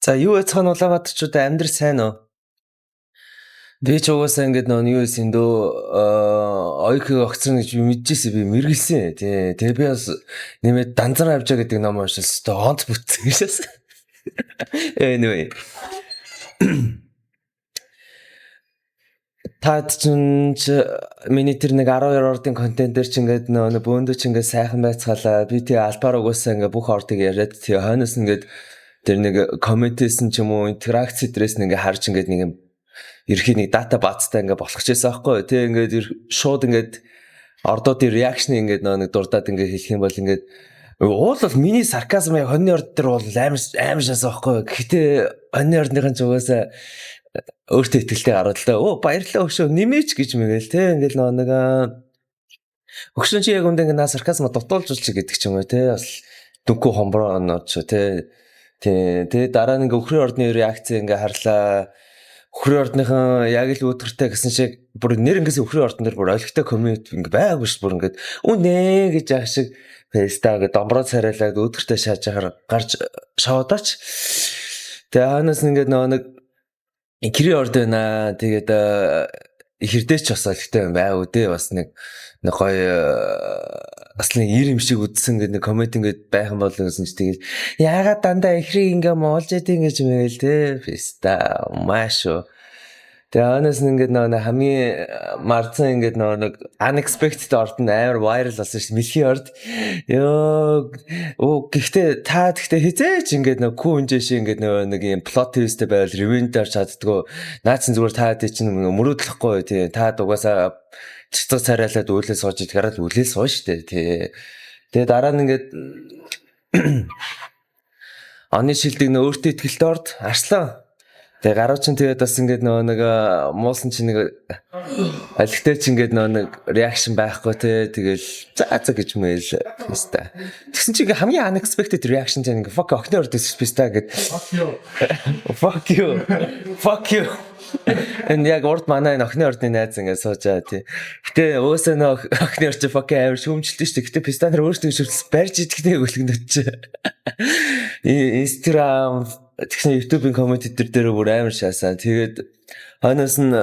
За, юу яцхан, Улаанбаатарчуудаа, амьдрал сайн уу? Би ч угаасаа ингээд нөө юу юм дөө оёхыг огцрно гэж би мэдчихсэн, би мэргэлсэн. Тий. Тэгээ би бас нэмээд данзар авчаа гэдэг ном уншилсан. Тэгээ онц бүтсэн гэжээс. Anyway. Таад чинь миний тэр нэг 12 ордын контент дээр чи ингээд нөө бөөндөө чи ингээд сайхан байцгаалаа. Би тэгээ албаар угаасаа ингээд бүх ордыг яриад, тэгээ хойноос ингээд тэр нэг comment-ээс нь ч юм уу, interaction дээрээс нь ингээд харж, ингээд нэг юм ерхий нэг data баазтай ингээд болох чээсэн аахгүй. Тэгээ ингээд шууд ингээд ордуудын reaction ингээд нөө нэг дурдаад ингээд хэлэх юм бол ингээд уул бол миний сарказм яг хоньны орд дээр бол амар амар шээс аахгүй. Гэхдээ хоньны ордныхан ч угаасаа өөртөө ихтэй гараад л да. "Оо, баярлалаа, өгшөө, нэмээч" гэж мэгэл те, ингээл нөө нэг өгшөн чи яг үндэ ингээ наа сарказм дутуулж чи гэдэг ч юм уу те, бас дүнкүү хомброо онооч те. Тий, тэгээ дараа нь ингээ өхрийн ордны реакц ингээ харлаа. Өхрийн ордныхан яг л үүдгэртэй гэсэн шиг бүр нэр ингээс өхрийн ордон дээр бүр олигтой comment ингээ байгаагүй ш, бүр ингээд үнэ гэж яах шиг феста ингээ домброо царайлаад үүдгэртэй шааж яхаар гарч шоудаач. Тэгээ ханаас ингээд нөгөө нэг гэрийн орд байна. Тэгээд хэрдээч бас олигтой юм байг үү дээ, бас нэг нэг гоё бас нэг ир юм шиг үдсэн гэдэг нэг comment ингээд байх юм бол гэсэн чи тэгэл яагаад дандаа эхрийг ингээ моолж яд ингэж мэгэл те, феста маш шүү. Тэгээ ханаас нь ингээд нөгөө хамгийн мардсан ингээд нөгөө нэг unexpected орд нь амар viral болсон шүү дээ. Мэлхийн орд. Йоо. Оо, гэхдээ та тэгтээ хизээч ингээд нөгөө күү хинжээ шиг ингээд нөгөө нэг юм plot twist байвал revenge орч чаддгүй. Наа чин зүгээр та тий чинь мөрөөдлөхгүй тий. Та угаасаа цэцэг царайлаад үлээ сууж идэх л үлээ сууж штэ тий. Тэгээ дараа нь ингээд оны шилдэг нөө өөртөө ихтэй орд Арслан. Тэгээ гаруу чин тэгээд бас ингээд нөгөө нэг муусан чи нэг алигтай чи ингээд нөгөө нэг reaction байхгүй те, тэгэл за за гэж мэйл писта. Тэгсэн чи ингээ хамгийн unexpected reaction чинь ингээ fuck охины орд писта гэд. Fuck you. Fuck you. Fuck you. Энэ яг урд манай энэ охины ордны найз ингээ суужаа тий. Гэтэ уусаа нөө охины орд чи fuck амар шүүмжилдэг шүү дээ. Гэтэ писта нар өөрсдөө шүмжлс барьж идэгтэй гөлгөндөд чи. Instagram тэгсэн, YouTube-ийн comment дээр дээр бүр амар шаасан. Тэгээд хойноос нь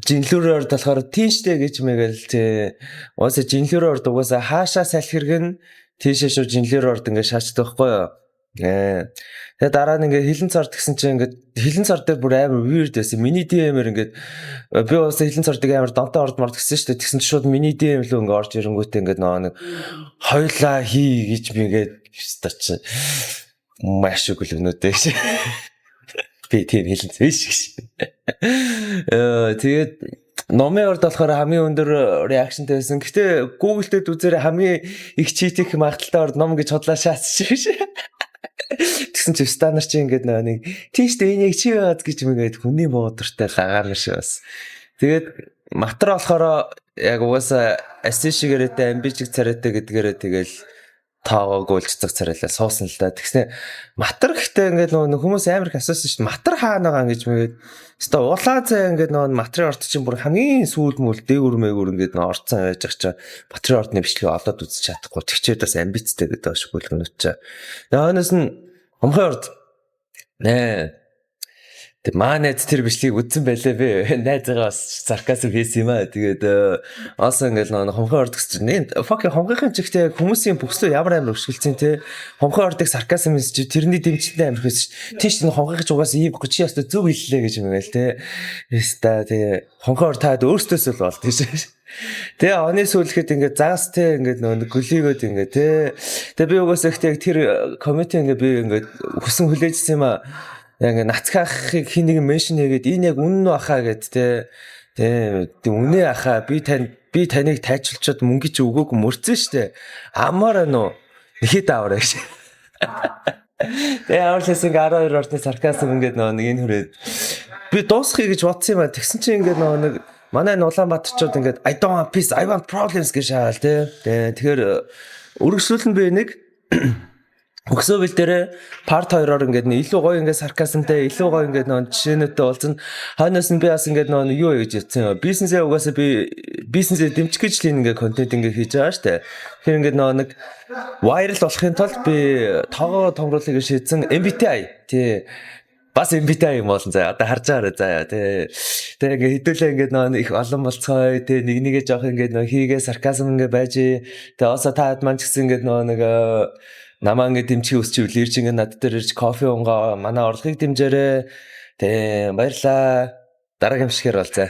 жинлүүрээр болохоор тийм штэ гэж мэгэл тий. Угаасаа жинлүүрээр угаасаа хаашаа салхи хэргэн тийшээ шууд жинлүүрээр орд ингээ шаачдаг байхгүй юу? Ээ. Тэгээ дараа нь ингээ хилэн цар тэгсэн чинь ингээд хилэн цар дээр бүр амар weird байсан. Миний DM-ээр ингээд би уусаа хилэн цардыг амар донтой орд морд гэсэн шүү дээ. Тэгсэн чинь шууд миний DM рүү ингээ орж ирэнгүүтээ ингээд нөгөө нэг хоёлаа хий гэж би ингээд чи маш өглөнөөдөө гэж. Би тийм хилэн биш гэж. Тэгээд номын орд болохоор хамгийн өндөр reaction тавьсан. Гэтэ Google дээр үзээрэй, хамгийн их cheat их магадлалтай орд ном гэж худлаа шаацчих биш. Тэгсэн чи стандар чи ингээд нөгөө нэг тийш дээ, энийг чи яад гэж мэгээд хүний буудартай лагаар шиг бас. Тэгээд матар болохоор яг угаасаа аси шигэрэтэй амбичиг царайтай гэдгээрээ тэгэл тоогоогүй л цэцэг царайлаа суусан л да. Тэгснэ матар гэхдээ ингээд нөгөө хүмүүс амар их асуусан шүү дээ. Матар хаана байгаа гэж мэгээд. Өстой улаан цай ингээд нөгөө матрын орд чинь бүр хамгийн сүүл мүл дээгүр мээгүр ингээд нөгөө орцсон байж ах чинь матрын ордны бичлэгийг олоод үзэж чадахгүй. Тэгчээд бас амбицтай гэдэг ба шиг үлгэнүүд чи. Тэгээ хойноос нь хомхой орд нэ. Тэг маа найз тэр бичлэгийг үзсэн байлээ би. Найзгаа бас сарказм хийсэн юм аа. Тэгээд оосоо ингээл нөгөө хомхой орд гэсэн чинь fuck хомхойхын чигтээ хүмүүсийн бүхслөө ямар амар өшгөлцэн те. Хомхой ордыг сарказм хийсэн чи тэрний дэмжлэлтэй амар хийсэн чи. Тийш энэ хомхойх ч угаасаа ийм чи ястаа зөв хэллээ гэж юм гээл те. Яста тэгээ хомхой орд таад өөртөөс л бол тийш. Тэгээ оны сүүлэхэд ингээд загас те, ингээд нөгөө гөлийгөөд ингээд те. Тэгээ би угаасаа их яг тэр comment ингээд би ингээд хүсэн хүлээжсэн юм аа, яг ингээ нацгаахыг хин нэгэн mention хийгээд энэ яг үнэн үү ахаа гэд те. Тэ үнэ ахаа, би тань би таныг тайчулчаад мөнгө чи өгөөгүй мөрцөн штэ. Амар нөө нэхэд аваарай гэж. Тэгээ аварлаас ингээ 12 ордны сарказм ингээд нөгөө нэг энэ хүрээд би дуусхий гэж бодсон юм а. Тэгсэн чинь ингээд нөгөө нэг манай энэ Улаанбаатарчууд ингээд "I don't want peace, I want problems" гэж шаал те. Тэгэхээр өргөжлүүлэн би нэг Өксөбөл дээр part 2-оор ингээд нэ илүү гоё ингээд сарказмтай, илүү гоё ингээд нөө жишээнүүдтэй болсон. Хойноос нь би бас ингээд нөө юу гэж утсан юм. Бизнесээ угаасаа би бизнесээ дэмжих гэж л ингээд контент ингээд хийж байгаа штэ. Тэгэхээр ингээд нөө нэг viral болохын тулд би тоогоо томруулахыг шийдсэн. MBTI тий, бас MBTI юм болно заяа. Одоо харж байгаарай заяа тий. Тэгээ ингээ хэдүүлээ ингээд нөө их олон болцгоё тий, нэг нэгэ жоох ингээд нөө хийгээ сарказм ингээ байж, тэгээ осоо таад маань ч гэсэн ингээд нөө нэг намаа ингээ дэмжихийг хүсчихвэл ирж ингээ над дээр ирж кофе унгаа, манай орлогыг дэмжээрэй. Тий, баярлаа. Дараагийн бичлэгээр болцоо.